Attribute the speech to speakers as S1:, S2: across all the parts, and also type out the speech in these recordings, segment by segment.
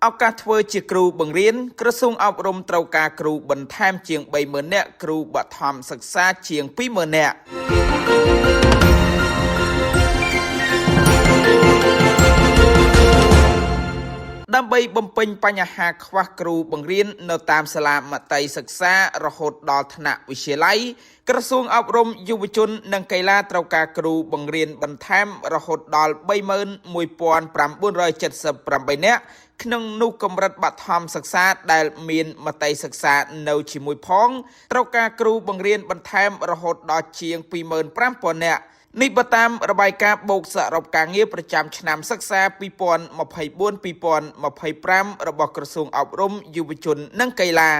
S1: ឱកាសធ្វើជាគ្រូបង្រៀនក្រសួងអប់រំត្រូវការគ្រូបន្ថែមជាង30,000នាក់គ្រូបឋមសិក្សាជាង20,000នាក់ ដើម្បីបំពេញបញ្ហាខ្វះគ្រូបង្រៀននៅតាមសាលាមត្តេយ្យសិក្សារហូតដល់ថ្នាក់វិទ្យាល័យក្រសួងអប់រំយុវជននិងកីឡាត្រូវការគ្រូបង្រៀនបន្ថែមរហូតដល់31,978នាក់ក្នុងនោះកម្រិតបឋមសិក្សាដែលមានមត្តេយ្យសិក្សានៅជាមួយផងត្រូវការគ្រូបង្រៀនបន្ថែមរហូតដល់ជាង25,000នាក់នេះបើតាមរបាយការណ៍បូកសរុបការងារប្រចាំឆ្នាំសិក្សា2024-2025របស់ក្រសួងអប់រំយុវជននិងកីឡា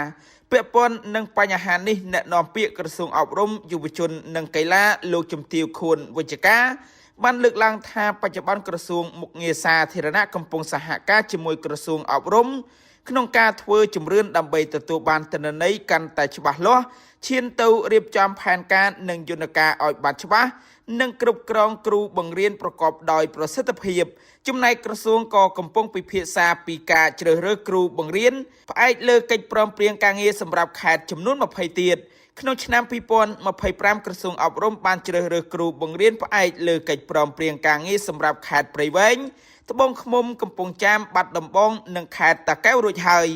S1: ពាក់ព័ន្ធនឹងបញ្ហានេះអ្នកនាំពាក្យក្រសួងអប់រំយុវជននិងកីឡាលោកជំទាវខួនវិជ្ជការបានលើកឡើងថាបច្ចុប្បន្នក្រសួងមុខងារសាធារណៈកំពុងសហការជាមួយក្រសួងអប់រំក្នុងការធ្វើជំរឿនដើម្បីទទួលបានទិន្នន័យកាន់តែច្បាស់លាស់ឈានទៅរៀបចំផែនការនិងយន្តការឲ្យបានច្បាស់និងគ្រប់គ្រងគ្រូបង្រៀនប្រកបដោយប្រសិទ្ធភាពចំណែកក្រសួងក៏កំពុងពិភាក្សាពីការជ្រើសរើសគ្រូបង្រៀនផ្អែកលើកិច្ចព្រមព្រៀងការងារសម្រាប់ខេត្តចំនួន20ទៀតក្នុងឆ្នាំ2025ក្រសួងអប់រំបានជ្រើសរើសគ្រូបង្រៀនផ្អែកលើកិច្ចព្រមព្រៀងការងារសម្រាប់ខេត្តព្រៃវែងត្បូងឃ្មុំកំពង់ចាមបាត់ដំបងនិងខេត្តតាកែវរួចហើយ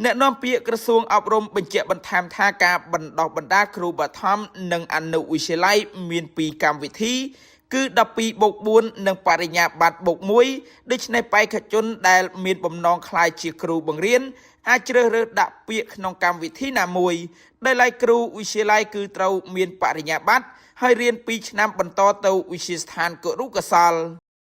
S1: អ្នកនាំពាក្យក្រសួងអប់រំបញ្ជាក់បន្ថែមថាការបណ្ដុះបណ្ដាលគ្រូបឋមនិងអនុវិទ្យាល័យមានពីរកម្មវិធីគឺ12បូក4និងបរិញ្ញាបត្របូក1ដូច្នេះបេក្ខជនដែលមានបំណងក្លាយជាគ្រូបង្រៀនអាចជ្រើសរើសដាក់ពាក្យក្នុងកម្មវិធីណាមួយដោយឡែកគ្រូវិទ្យាល័យគឺត្រូវមានបរិញ្ញាបត្រហើយរៀន2ឆ្នាំបន្តទៅវិទ្យាស្ថានគរុកោសល្យ។